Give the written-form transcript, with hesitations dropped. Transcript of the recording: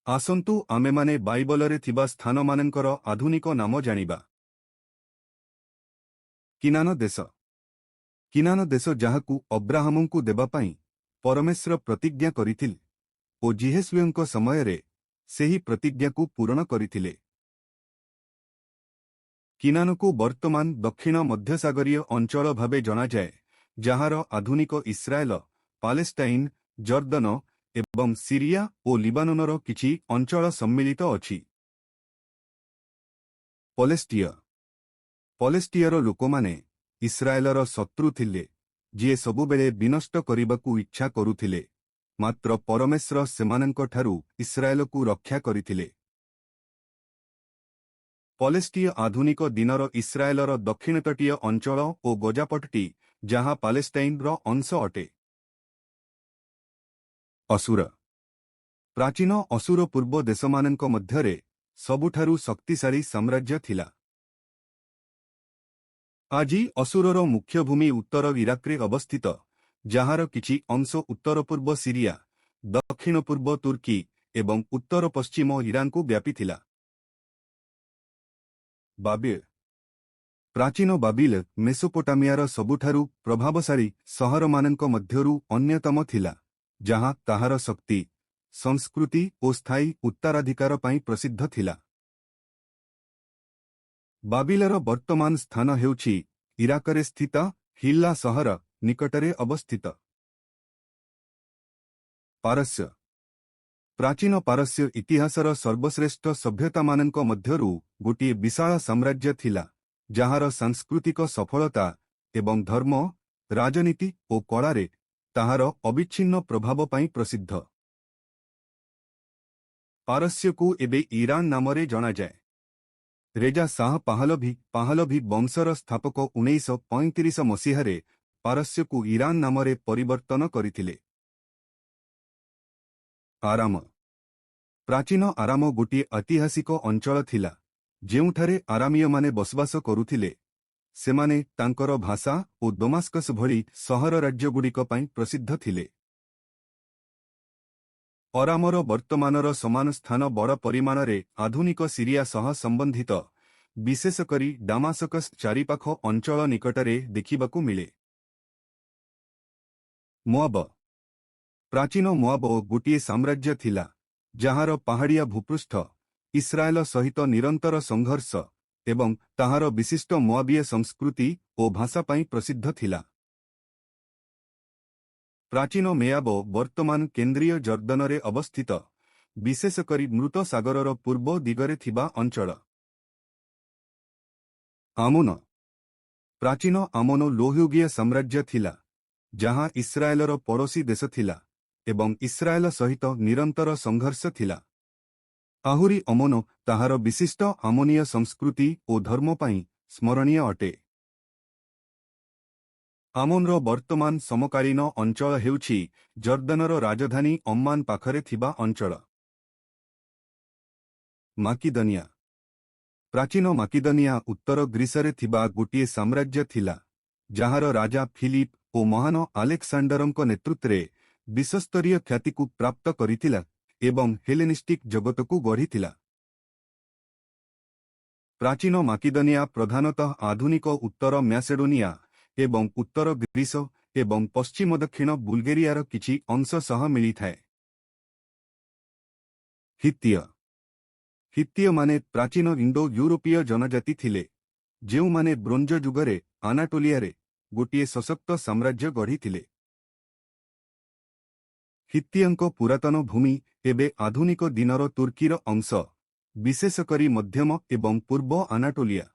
ଆସନ୍ତୁ ଆମେମାନେ ବାଇବଲରେ ଥିବା ସ୍ଥାନମାନଙ୍କର ଆଧୁନିକ ନାମ ଜାଣିବା। କିନାନ ଦେଶ। କିନାନ ଦେଶ, ଯାହାକୁ ଅବ୍ରାହମଙ୍କୁ ଦେବା ପାଇଁ ପରମେଶ୍ୱର ପ୍ରତିଜ୍ଞା କରିଥିଲେ ଓ ଯିହୋଶୂୟଙ୍କ ସମୟରେ ସେହି ପ୍ରତିଜ୍ଞାକୁ ପୂରଣ କରିଥିଲେ। କିନାନକୁ ବର୍ତ୍ତମାନ ଦକ୍ଷିଣ ମଧ୍ୟସାଗରୀୟ ଅଞ୍ଚଳ ଭାବେ ଜଣାଯାଏ, ଯାହାର ଆଧୁନିକ ଇସ୍ରାଏଲ, ପାଲେଷ୍ଟାଇନ, ଜର୍ଦ୍ଦନ ଏବଂ ସିରିଆ ଓ ଲିବାନୋନର କିଛି ଅଞ୍ଚଳ ସମ୍ମିଳିତ ଅଛି। ପଲେଷ୍ଟିୟ। ପଲେଷ୍ଟିୟର ଲୋକମାନେ ଇସ୍ରାଏଲର ଶତ୍ରୁ ଥିଲେ, ଯିଏ ସବୁବେଳେ ବିନଷ୍ଟ କରିବାକୁ ଇଚ୍ଛା କରୁଥିଲେ। ମାତ୍ର ପରମେଶ୍ୱର ସେମାନଙ୍କଠାରୁ ଇସ୍ରାଏଲକୁ ରକ୍ଷା କରିଥିଲେ। ପଲେଷ୍ଟିୟ ଆଧୁନିକ ଦିନର ଇସ୍ରାଏଲର ଦକ୍ଷିଣତଟୀୟ ଅଞ୍ଚଳ ଓ ଗଜାପଟ୍ଟି, ଯାହା ପାଲେଷ୍ଟାଇନର ଅଂଶ ଅଟେ। ଅସୁର। ପ୍ରାଚୀନ ଅସୁର ପୂର୍ବ ଦେଶମାନଙ୍କ ମଧ୍ୟରେ ସବୁଠାରୁ ଶକ୍ତିଶାଳୀ ସାମ୍ରାଜ୍ୟ ଥିଲା। ଆଜି ଅସୁରର ମୁଖ୍ୟ ଭୂମି ଉତ୍ତର ଇରାକରେ ଅବସ୍ଥିତ, ଯାହାର କିଛି ଅଂଶ ଉତ୍ତର-ପୂର୍ବ ସିରିଆ, ଦକ୍ଷିଣ-ପୂର୍ବ ତୁର୍କୀ ଏବଂ ଉତ୍ତର-ପଶ୍ଚିମ ଇରାନକୁ ବ୍ୟାପିଥିଲା। ବାବିଲ। ପ୍ରାଚୀନ ବାବିଲ ମେସୋପୋଟାମିଆର ସବୁଠାରୁ ପ୍ରଭାବଶାଳୀ ସହରମାନଙ୍କ ମଧ୍ୟରୁ ଅନ୍ୟତମ ଥିଲା, ଯାହା ତାହାର ଶକ୍ତି, ସଂସ୍କୃତି ଓ ସ୍ଥାୟୀ ଉତ୍ତରାଧିକାର ପାଇଁ ପ୍ରସିଦ୍ଧ ଥିଲା। ବାବିଲର ବର୍ତ୍ତମାନ ସ୍ଥାନ ହେଉଛି ଇରାକରେ ସ୍ଥିତ ହିଲ୍ଲା ସହର ନିକଟରେ ଅବସ୍ଥିତ। ପାରସ୍ୟ। ପ୍ରାଚୀନ ପାରସ୍ୟ ଇତିହାସର ସର୍ବଶ୍ରେଷ୍ଠ ସଭ୍ୟତାମାନଙ୍କ ମଧ୍ୟରୁ ଗୋଟିଏ ବିଶାଳ ସାମ୍ରାଜ୍ୟ ଥିଲା, ଯାହାର ସାଂସ୍କୃତିକ ସଫଳତା ଏବଂ ଧର୍ମ, ରାଜନୀତି ଓ କଳାରେ ତାହାର ଅବିଚ୍ଛିନ୍ନ ପ୍ରଭାବ ପାଇଁ ପ୍ରସିଦ୍ଧ। ପାରସ୍ୟକୁ ଏବେ ଇରାନ ନାମରେ ଜଣାଯାଏ। ରେଜା ଶାହ ପାହଲଭି, ପାହଲଭି ବଂଶର ସ୍ଥାପକ, 1935 ମସିହାରେ ପାରସ୍ୟକୁ ଇରାନ ନାମରେ ପରିବର୍ତ୍ତନ କରିଥିଲେ। ଆରାମ। ପ୍ରାଚୀନ ଆରାମ ଗୋଟିଏ ଐତିହାସିକ ଅଞ୍ଚଳ ଥିଲା, ଯେଉଁଠାରେ ଆରାମୀୟମାନେ ବସବାସ କରୁଥିଲେ। ସେମାନେ ତାଙ୍କର ଭାଷା ଓ ଦମାସ୍କସ୍ ଭଳି ସହର ରାଜ୍ୟଗୁଡ଼ିକ ପାଇଁ ପ୍ରସିଦ୍ଧ ଥିଲେ। ଅରାମର ବର୍ତ୍ତମାନର ସମାନ ସ୍ଥାନ ବଡ଼ ପରିମାଣରେ ଆଧୁନିକ ସିରିଆ ସହ ସମ୍ବନ୍ଧିତ, ବିଶେଷ କରି ଡାମାସକସ୍ ଚାରିପାଖ ଅଞ୍ଚଳ ନିକଟରେ ଦେଖିବାକୁ ମିଳେ। ମୋଆବ। ପ୍ରାଚୀନ ମୋଆବ ଗୋଟିଏ ସାମ୍ରାଜ୍ୟ ଥିଲା, ଯାହାର ପାହାଡ଼ିଆ ଭୂପୃଷ୍ଠ, ଇସ୍ରାଏଲ ସହିତ ନିରନ୍ତର ସଂଘର୍ଷ ଏବଂ ତାହାର ବିଶିଷ୍ଟ ମୋଆବୀୟ ସଂସ୍କୃତି ଓ ଭାଷା ପାଇଁ ପ୍ରସିଦ୍ଧ ଥିଲା। ପ୍ରାଚୀନ ମେଆବ ବର୍ତ୍ତମାନ କେନ୍ଦ୍ରୀୟ ଜର୍ଦ୍ଦନରେ ଅବସ୍ଥିତ, ବିଶେଷ କରି ମୃତ ସାଗରର ପୂର୍ବ ଦିଗରେ ଥିବା ଅଞ୍ଚଳ। ଆମୋନ। ପ୍ରାଚୀନ ଆମୋନ ଲୌହଯୁଗୀୟ ସାମ୍ରାଜ୍ୟ ଥିଲା, ଯାହା ଇସ୍ରାଏଲର ପଡ଼ୋଶୀ ଦେଶ ଥିଲା ଏବଂ ଇସ୍ରାଏଲ ସହିତ ନିରନ୍ତର ସଂଘର୍ଷ ଥିଲା। ଆହୁରି, ଅମୋନ ତାହାର ବିଶିଷ୍ଟ ଆମୋନୀୟ ସଂସ୍କୃତି ଓ ଧର୍ମ ପାଇଁ ସ୍ମରଣୀୟ ଅଟେ। ଆମୋନର ବର୍ତ୍ତମାନ ସମକାଳୀନ ଅଞ୍ଚଳ ହେଉଛି ଜର୍ଦ୍ଦନର ରାଜଧାନୀ ଅମ୍ମାନ ପାଖରେ ଥିବା ଅଞ୍ଚଳ। ମାକିଦନିଆ। ପ୍ରାଚୀନ ମାକିଦନିଆ ଉତ୍ତର ଗ୍ରୀସରେ ଥିବା ଗୋଟିଏ ସାମ୍ରାଜ୍ୟ ଥିଲା, ଯାହାର ରାଜା ଫିଲିପ୍ ଓ ମହାନ ଆଲେକ୍ସାଣ୍ଡରଙ୍କ ନେତୃତ୍ୱରେ ବିଶ୍ୱସ୍ତରୀୟ ଖ୍ୟାତିକୁ ପ୍ରାପ୍ତ କରିଥିଲା ଏବଂ ହେଲେନିଷ୍ଟିକ୍ ଜଗତକୁ ଗଢ଼ିଥିଲା। ପ୍ରାଚୀନ ମାକିଦନିଆ ପ୍ରଧାନତଃ ଆଧୁନିକ ଉତ୍ତର ମ୍ୟାସେଡୋନିଆ ଏବଂ ଉତ୍ତର ଗ୍ରୀସ ଏବଂ ପଶ୍ଚିମ ଦକ୍ଷିଣ ବୁଲଗେରିଆର କିଛି ଅଂଶ ସହ ମିଳିଥାଏ। ହିତ୍ତୀୟ। ହିତ୍ତୀୟମାନେ ପ୍ରାଚୀନ ଇଣ୍ଡୋ ୟୁରୋପୀୟ ଜନଜାତି ଥିଲେ, ଯେଉଁମାନେ ବ୍ରୋଞ୍ଜ ଯୁଗରେ ଆନାଟୋଲିଆରେ ଗୋଟିଏ ସଶକ୍ତ ସାମ୍ରାଜ୍ୟ ଗଢ଼ିଥିଲେ। ହିତ୍ତୀୟଙ୍କ ପୁରାତନ ଭୂମି ଏବେ ଆଧୁନିକ ଦିନର ତୁର୍କୀର ଅଂଶ, ବିଶେଷ କରି ମଧ୍ୟମ ଏବଂ ପୂର୍ବ ଆନାଟୋଲିଆ।